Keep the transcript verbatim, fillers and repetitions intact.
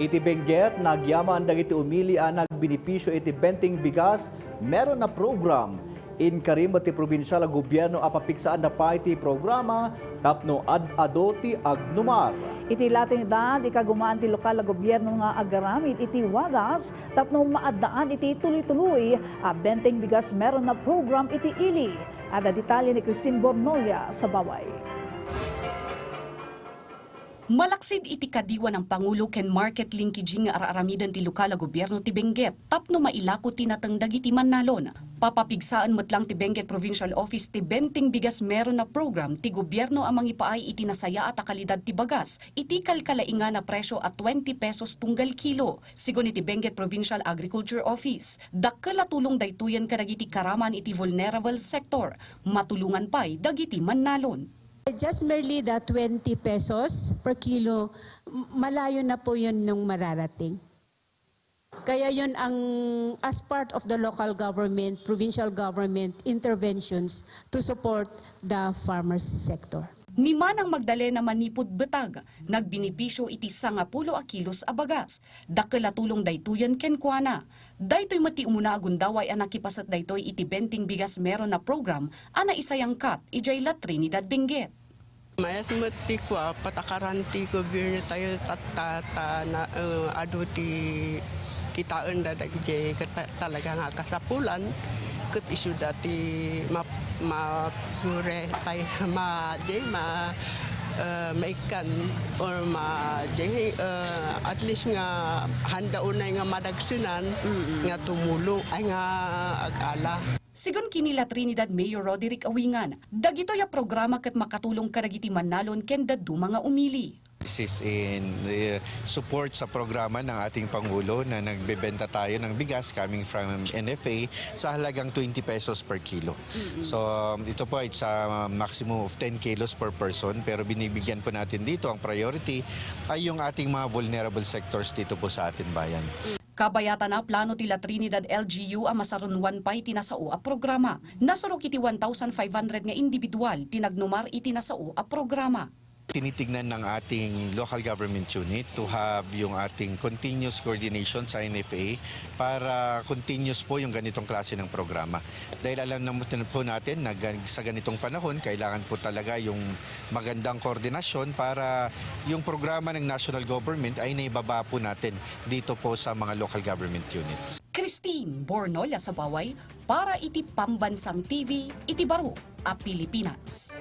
Iti Benguet, nagyaman dagiti umili a nagbenepisio iti Benteng Bigas Meron na Program. Inkari met ti probinsial a gobierno a papigsaanda pay ti programa tapno ad-ado ti agnumar. Iti La Trinidad, ikagumaan ti lokal a gobierno nga agaramid iti wagas tapno maaddaan iti tuloy-tuloy a Benteng Bigas Meron na Program iti ili. Adda detalye ni Christine Bornolia Sabaway. Malaksid iti kadiwa nang Pangulo ken market linkaging nga ar-aramiden ti lokal a gobierno ti Benguet tapno mailako ti nateng dagiti mannalon. Papapigsaen met lang ti Benguet Provincial Office ti Benteng Bigas Meron na Program ti gobierno a mangipaay iti nasayaat a kalidad ti bagas iti kalkalaingan a presio a twenty pesos tunggal kilo, sigun iti Benguet Provincial Agriculture Office. Dakkel a tulong daytoyen kadagiti karaman iti vulnerable sector. Matulongan pay dagiti mannalon. Just merely the twenty pesos per kilo, m-, malayo na po yun nung mararating. Kaya yun ang, as part of the local government, provincial government interventions to support the farmers sector. Ni Manang Magdalena manipud Betag, nagbenepisio iti sangapulo a kilos a bagas. Dakkel a tulong daytoyen kenkuana. Daytoy met ti umuna a gundaway a nakipaset daytoy iti Benteng Bigas Meron na Program a naisayangkat idiay La Trinidad, Benguet. Mayat met ti kua, patakaran ti gobierno tayo tatta, ta na, eh, adu ti kitaen da dagiti ket ta-, talaga nga kasapulan, ket isuda ti ma-, ma-, pure tay ma-, jay ma-, eh, maikkan or ma-, jay, eh, at least nga handa unay nga madagsenan nga tumulong, ay nga ag-ala. Sigun kini La Trinidad Mayor Roderick Awingan, dagitoy a programa ket makatulong kadagiti mannalon ken dadduma nga umili. This is in, eh, support sa programa ng ating Pangulo na nagbebenta tayo ng bigas coming from N F A sa halagang twenty pesos per kilo. So, um, ito po ay sa maximum of ten kilos per person, pero binibigyan po natin dito, ang priority ay yung ating mga vulnerable sectors dito po sa ating bayan. Kabayatan a plano ti La Trinidad L G U a masarunwan pay ti nasao a programa. Nasurok iti one thousand five hundred nga individual ti nagnumar iti nasao a programa. Tinitignan ng ating local government unit to have yung ating continuous coordination sa N F A para continuous po yung ganitong klase ng programa. Dahil alam naman po natin na gan-, sa ganitong panahon, kailangan po talaga yung magandang koordinasyon para yung programa ng national government ay naibaba po natin dito po sa mga local government units. Christine Bornolia Sabaway para iti Pambansang T V iti baro a Pilipinas.